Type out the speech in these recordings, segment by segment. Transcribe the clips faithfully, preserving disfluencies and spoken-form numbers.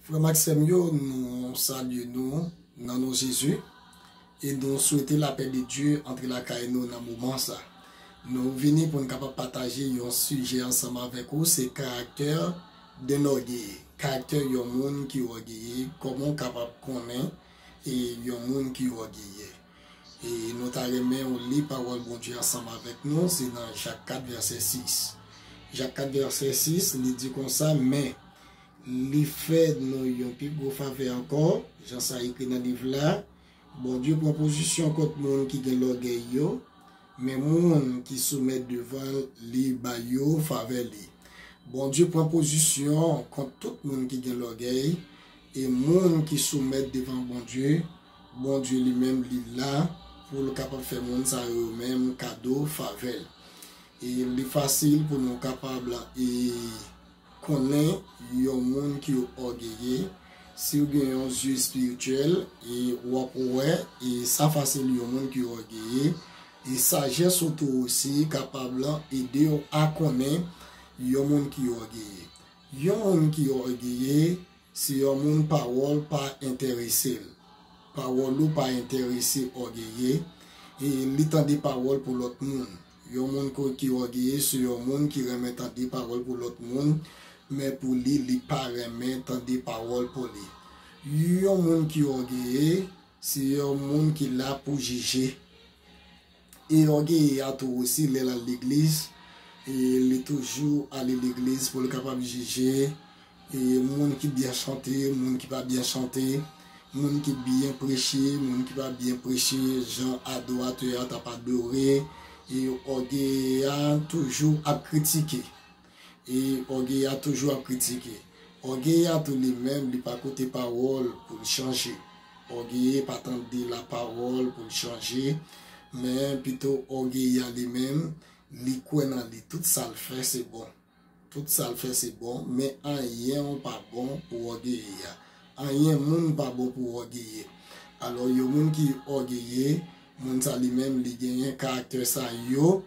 Frè m ak sè m yo, nou salye nou nan non Jezi e nou swete lapè de Dye antre lakay nou nan moman sa. Nou vini pou n kapab pataje yon sijè ansanm avèk ou, se karaktè d'un orgueilleux. Karaktè yon moun ki ògeye, kòman w kapab konnen e yon moun ki ògeye. E nou ta renmen w li pawòl Bondye ansanm avèk nou, se nan Jak kat vèsè sis. Jak kat vèsè sis, li di konsa, men li fè nou yon pi gwo favè ankò, jan sa ekri nan liv la, Bondye pran pozisyon kont moun ki gen lògèy yo, men moun ki soumèt devan li ba yo favè li. Bondye pran pozisyon kont tout moun ki gen lògèy, e moun ki soumèt devan Bondye, Bondye li menm li la pou l kapab fè moun sa yo menm kado favè l. E li fasil pou nou kapab e konnen yon moun ki ògeye. Si w gen yon zye espirityèl, e w ap wè, e sa fasil yon moun ki ògeye. E sajès ou tou osi kapab ede w a konnen yon moun ki ògeye. Yon moun ki ògeye, se yon moun pawòl pa enterese l. Pawòl ou pa enterese ògeye, e li tande pawòl pou lòt moun. Yon moun ko- ki ògeye, se yon moun ki renmen tande pawòl pou lòt moun, men pou li, li pa renmen tande pawòl pou li. Yon moun ki ògeye, se yon moun ki la pou jije. E ògeye a tou osi, lè l al legliz, e li toujou ale legliz pou l kapab jije, e moun ki byen chante, moun ki pa byen chante, moun ki byen preche, moun ki pa byen preche, jan adoratè a t ap adore, e ògeye a toujou ap kritike. E ògeye a toujou ap kritike. Ògeye a tou li menm, li pa koute pawòl pou l chanje. Ògeye pa tande lapawòl pou l chanje, men pito ògeye a li menm, li kwè nan li. Tout sa l fè, se bon. Tout sa l fè, se bon, men anyen w pa bon pou ògeye a. Anyen moun pa bon pou ògeye. Alò, yon moun ki ògeye, moun sa li menm, li genyen karaktè sa yo,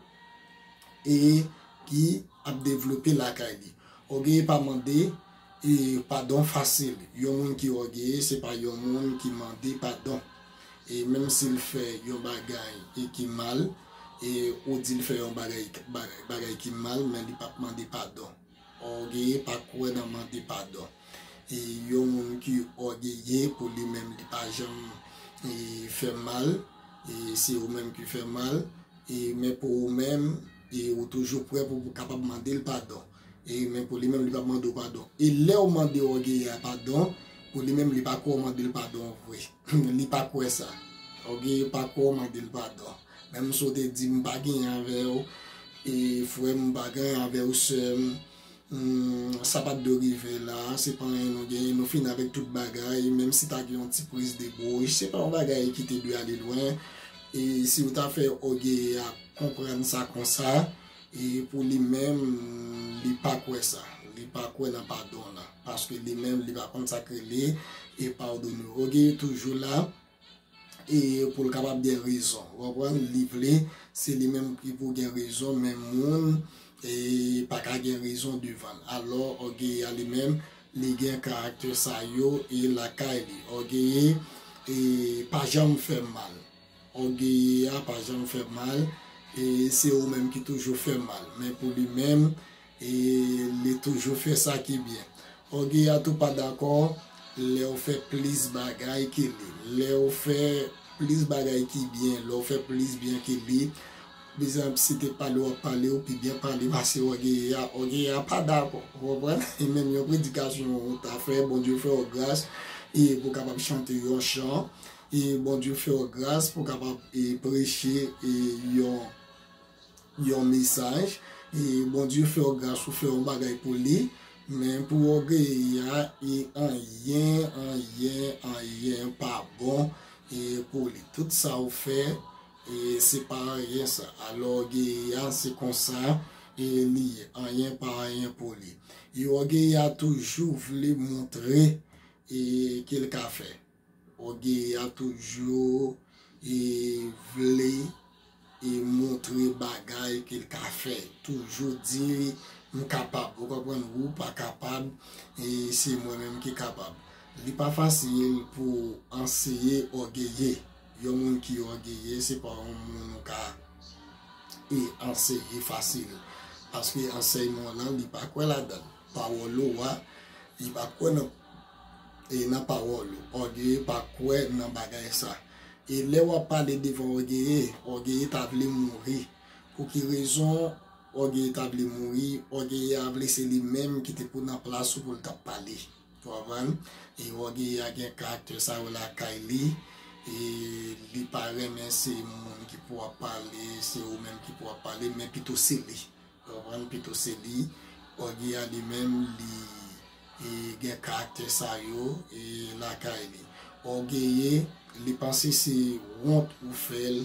e ki ap devlope lakay li. Ògeye pa mande e padon fasil. Yon moun ki ògeye, se pa yon moun ki mande padon. E menm si l fè yon bagay e ki mal, e ou di l fè yon bagay, bagay, bagay ki mal, men li p ap mande padon. Ògeye pa kwè nan mande padon. E yon moun ki ògeye, pou li menm, li pa janm e fè mal, e se ou menm ki fè mal, e men pou ou menm, e ou toujou prè pou, pou kapab mande l padon. E men pou li menm, li p ap mande w padon. E lè w mande ògeye a padon, pou li menm, li pa kwè w mande l padon vre. Li pa kwè sa. Ògeye pa kwè w mande l padon. Menm si w te di, "M pa genyen avè w, e frè m, m pa genyen avè w, sè m, hmm, sa pa t dwe rive la, se pa anyen nou genyen, nou fini avèk tout bagay, menm si ta gen yon ti priz de bouch, se pa yon bagay ki te dwe ale lwen." E si w ta fè ògeye a konprann sa konsa, e pou li menm, li pa kwè sa. Li pa kwè nan padon la. Paske li menm, li pa konn sa k rele e padone. Ògeye toujou la, e pou l kapab gen rezon. Ou konprann? Li vle, se li menm ki pou gen rezon, men moun, e pa ka gen rezon devan l. Alò, ògeye a li menm, li gen karaktè sa yo, e lakay li. Ògeye, e pa janm fè mal. Ògeye a pa janm fè mal, e se ou menm ki toujou fè mal. Men pou li menm, e li toujou fè sa ki byen. Ògeye a tou pa dakò lè w fè plis bagay ke li. Lè w fè plis bagay ki byen, lè w fè plis byen ke li, bizanp, si te pale w ap pale, ou pi byen pale pase ògeye a. Ògeye a pa dakò, ou konprann? E menm yon predikasyon ou ta fè, Bondye fè w gras, e pou w kapab chante yon chan, e Bondye fè w gras pou w kapab e preche e yon, yon mesaj, e Bondye fè w gras ou fè yon bagay pou li, men pou ògeye a, e anyen, anyen, anyen pa bon e pou li. Tout sa w fè, e se pa anyen sa. Alò, ògeye a, se konsa e li ye. Anyen pa anyen pou li. E ògeye a toujou vle montre e ke l ka fè. Ògeye a toujou e vle e montre bagay ke l ka fè. Toujou di m kapab, ou konprann, ou pa kapab, e se mwen menm ki kapab. Li pa fasil pou anseye ògeye. Yon moun ki ògeye, se pa yon moun ou ka e anseye fasil. Paske ansèyman w lan, li pa kwè ladan l. Pawòl ou a, li pa kwè nan, e nan pawòl ou. Ògeye pa kwè nan bagay sa. E lè w ap pale devan ògeye, ògeye ta vle mouri. Pou ki rezon ògeye ta vle mouri? Ògeye a vle se li menm ki te pou nan plas ou pou l t ap pale. Ou konprann? E ògeye a gen karaktè sa yo lakay li. E li pa renmen se moun ki pou ap pale, se ou menm ki pou ap pale, men pito se li. Ou konprann? Pito se li. Ògeye a li menm, li e, gen karaktè sa yo e lakay li. Ògeye, li panse se wont ou fè l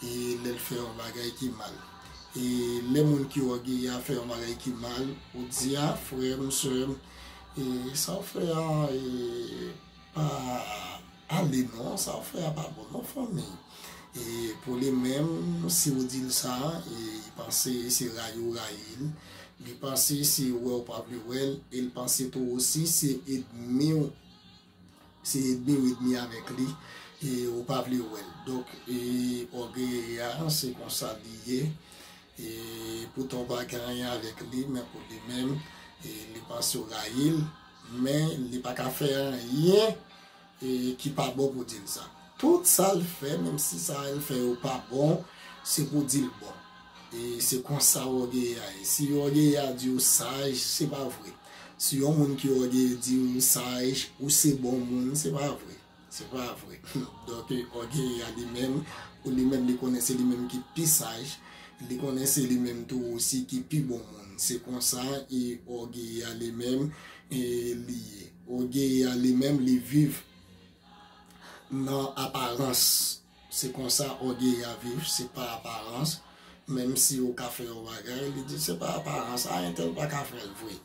e lè l fè yon bagay ki mal. E lè moun ki ògeye a fè yon bagay ki mal, ou di, a, frè m, sè m, e sa w fè a, e pa ale non, sa w fè a pa bon non, fanmi. E pou li menm, si w di l sa, e, li panse se rayi w rayi l. Li panse se wè w pa vle wè l. E l panse tou osi se ènmi w, se ènmi w ènmi avèk li. E ou pa vle wè l. Donk, e, ògeye a, se konsa li ye. E poutan w pa gen anyen avèk li, men pou li menm, e, li panse w rayi l, men li pa ka fè anyen e ki pa bon pou di l sa. Tout sa l fè, menm si sa l fè yo pa bon, se pou di l bon. E se konsa ògeye a ye. Si ògeye a di w saj, se pa vre. Si yon moun ki ògeye di w saj, ou se bon moun, se pa vre. Se pa vre. Donk, ògeye a li menm, pou li menm, li konnen se li menm ki pi saj, li konnen se li menm tou osi ki pi bon moun. Se konsa, e ògeye a li menm, e li ye. Ògeye a li menm, li viv nan aparans. Se konsa ògeye a viv, se pa aparans. Menm si ou ka fè yon bagay, li di se pa aparans, a entèl pa ka fè l vre.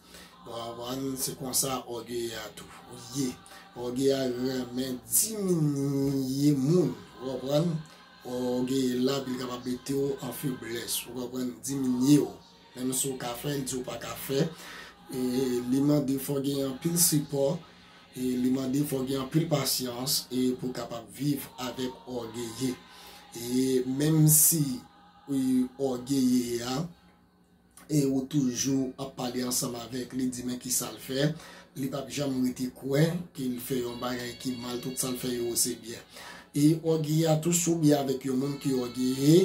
Ou konprann? Se konsa ògeye a tou ye. Ògeye a renmen diminye moun. Ou konprann? Ògeye la, pou l kapab mete w an feblès. Ou konprann? Diminye w. Menm si w ka fè l, di w pa ka fè. E li mande fò w gen anpil sipò. E li mande fò w gen anpil pasyans e pou w kapab viv avèk ògeye. E menm si, e, ògeye a, e ou toujou ap pale ansanm avèk li, di men ki sa l fè, li p ap janm rete kwè ke l fè yon bagay ki mal, tout sa l fè yo se byen. E ògeye a tou, si w byen avèk yon moun ki ògeye,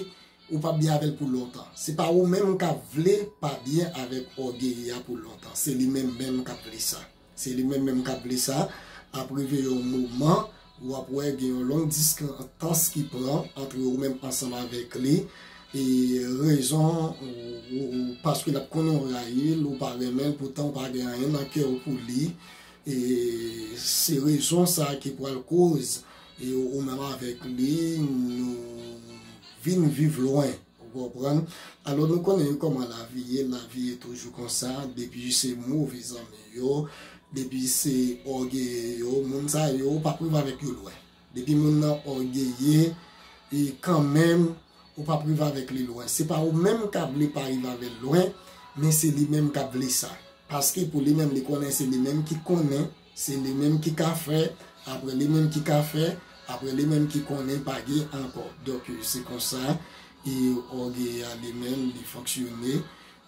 ou p ap byen avè l pou lontan. Se pa ou menm k ap vle pa byen avèk ògeye a pou lontan. Se li menm menm k ap vle sa. Se li menm menm k ap vle sa. Ap rive yon moman, w ap wè gen yon long distans ki pran antre ou menm ansanm avèk li. E rezon, ou, ou, ou, paske l ap konnen w rayi l, ou pa renmen l, poutan w pa gen anyen nan kè w pou li. E se rezon sa ki pral koz, e ou menm avèk li, nou vin viv lwen. Ou konprann? Alò, nou konnen kòman lavi ye, lavi ye toujou konsa, depi se move zanmi yo, depi se ògeye yo, moun sa yo, ou p ap rive avèk yo lwen. Depi moun nan ògeye, e kanmenm, ou p ap rive avèk li lwen. Se pa ou menm k ap vle pa rive avè l lwen, men se li menm k ap vle sa. Paske pou li menm, li konnen se li menm ki konnen, se li menm ki ka fè, apre li menm ki ka fè, apre li menm ki konnen pa gen ankò. Donk, se konsa, e ògeye a li menm, li fonksyone.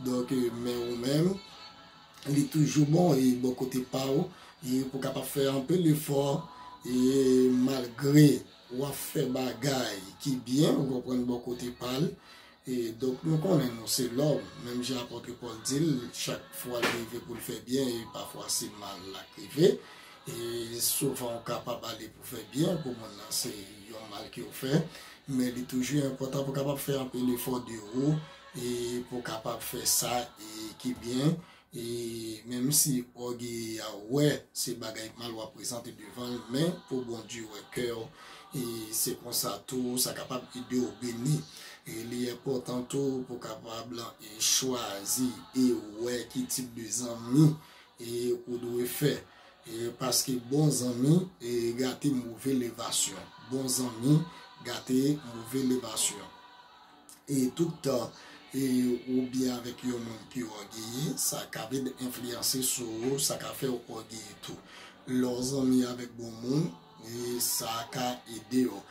Donk, men ou menm, li toujou bon, e bò kote pa w, e pou kapab fè anpil efò, e malgre w ap fè bagay ki byen, ou konprann bò kote pa l. E donk, nou konnen nou se lòm, menm jan apòt Pòl di l, chak fwa l rive pou l fè byen, e pafwa se mal l ap rive. E souvan ou kapab ale pou fè byen, pou moun nan se yon mal ke w fè, men li toujou enpòtan pou kapab fè anpil efò de ou, e pou kapab fè sa, e ki byen, E menm si ògeye a wè se bagay mal w ap prezante devan l, men pou Bondye wè kè w, e se konsa tou, sa kapab ede w beni. E li enpòtan tou pou w kapab, e, chwazi e wè ki tip de zanmi, e, ou dwe fè. E paske bon zanmi, e, gate move levasyon. Bon zanmi gate move levasyon. E tout tan, e oubyen avèk yon moun ki ògeye, sa ka vin enfliyanse sou ou, sa ka fè w ògeye tou. Lè w zanmi avèk bon moun, e sa ka ede w.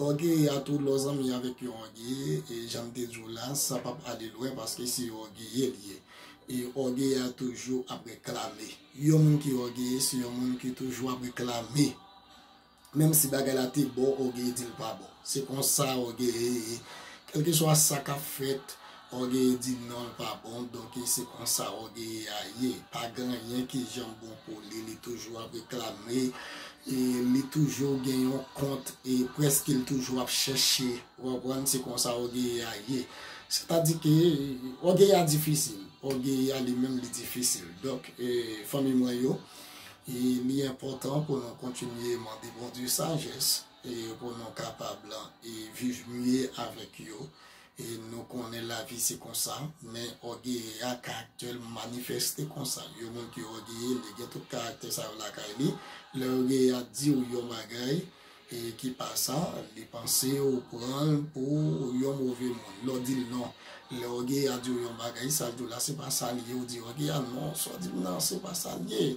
Ògeye a tou, lè w zanmi avèk yon ògeye, e jan m te di w la, sa p ap ale lwen paske se ògeye l ye. E ògeye a toujou ap reklame. Yon moun ki ògeye, se yon moun ki toujou ap reklame. Menm si bagay la te bon, ògeye di l pa bon. Se konsa ògeye ye. Kèlkeswa sa k ap fèt, ògeye di non, l pa bon. Donk, se konsa ògeye a ye. Pa gen anyen ki janm bon pou li. Li toujou ap reklame. E li toujou gen yon kont. E prèske li toujou ap chèche. Ou konprann? Se konsa ògeye a ye. Sètadi ke ògeye a difisil. Ògeye a li menm li difisil. Donk, e, fanmi mwen yo, e li enpòtan pou nou kontinye mande Bondye sajès, e pou nou kapab, e, viv mye avèk yo. E nou konnen lavi se konsa, men ògeye a karaktè l manifeste konsa. Yon moun ki ògeye, li gen tout karaktè sa yo lakay li. Lè ògeye a di w yon bagay, e ki pa sa, li panse ou pran l pou yon move moun. Lè w di l non, lè ògeye a di w yon bagay, sa l di w la, se pa sa l ye, ou di ògeye a non, sa w di m nan, se pa sa l ye.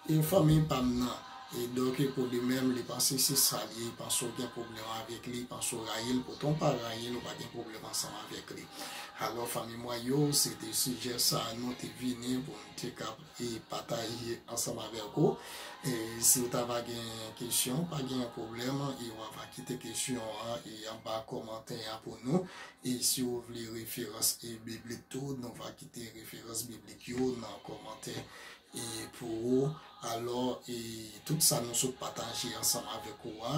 E fanmi pa m nan. E donk, pou li menm, li panse se sa l ye, li panse w gen pwoblèm avèk li, li panse w rayi l, poutan w pa rayi l, ou pa gen pwoblèm ansanm avèk li. Alò, fanmi mwen yo, se te sijè sa a nou te vini pou nou te kab e pataje ansanm avèk ou. E si w ta va gen kesyon, pa gen pwoblèm, e w a va kite kesyon an e anba kòmantè a pou nou. E si w vle referans e biblik tou, nou va kite referans biblik yo nan kòmantè e pou ou. Alò, e tout sa nou sot pataje ansanm avèk ou a,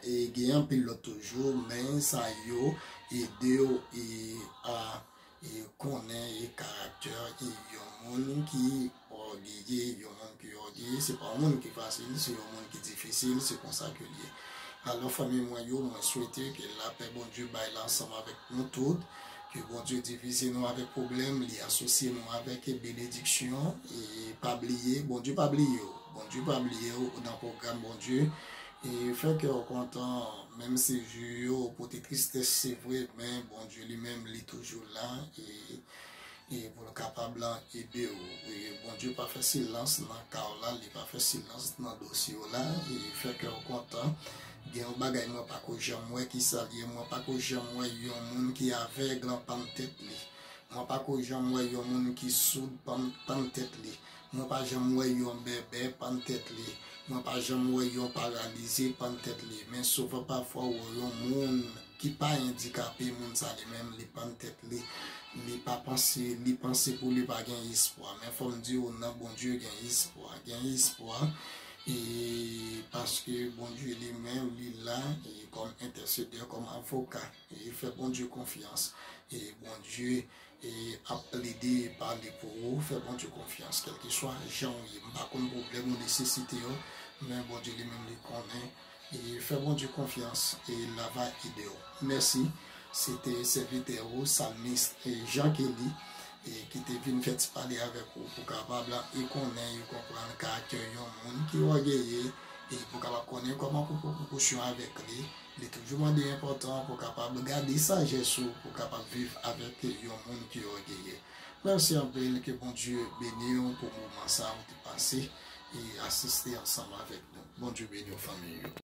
e gen anpil lòt toujou, men sa yo ede w e a e konnen e karaktè e yon moun ki ògeye, yon moun ki ògeye, se pa yon moun ki fasil, se yon moun ki difisil, se konsa ke l ye. Alò, fanmi mwen yo, mwen swete ke lapè Bondye bay la ansanm avèk nou tout, ke Bondye divize nou avèk pwoblèm, li asosye nou avèk benediksyon, e pa bliye, Bondye pa bliye w, Bondye pa bliye w nan pwogram Bondye, e fè kè w kontan, menm si jou yo pote tristès, se vre, men Bondye li menm, li toujou la, e e pou l kapab ede w. E Bondye pa fè silans nan ka w la, li pa fè silans nan dosye w la, e fè kè w kontan. Gen yon bagay mwen pa ko janm wè, ki sa l ye? Mwen pa ko janm wè yon moun ki avèg lan pann tèt li. Mwen pa ko janm wè yon moun ki soud pann, pann tèt li. Mwen pa janm wè yon bèbè pann tèt li. Mwen pa janm wè yon paralize pann tèt li. Men souvan pafwa w wè yon moun ki pa andikape, moun sa li menm, li pann tèt li, li pa panse, li panse pou li pa gen espwa. Men fò m di w, nan Bondye gen espwa, gen espwa. E paske Bondye li menm, li la, e kòm entèsedè, kòm avoka. E fè Bondye konfyans. E Bondye e ap plede pale pou ou, fè Bondye konfyans, kèlkeswa jan w ye. M pa konn pwoblèm ou nesesite yo, men Bondye li menm li konnen. E fè Bondye konfyans, e l ava ede w. Mèsi. Se te sèvitè ou, salmis, e Jean Kelly, e ki te vin fè ti pale avèk ou pou kapab e konnen, e konprann karaktè yon moun ki ògeye, e pou kapab konnen kòman pou pran prekosyon avèk li. Li toujou mande enpòtan pou kapab gade sajès ou, pou kapab viv avèk yon moun ki ògeye. Mèsi anpil, ke Bondye beni w pou moman sa ou te pase e asiste ansanm avèk nou. Bondye beni w, fanmi yo.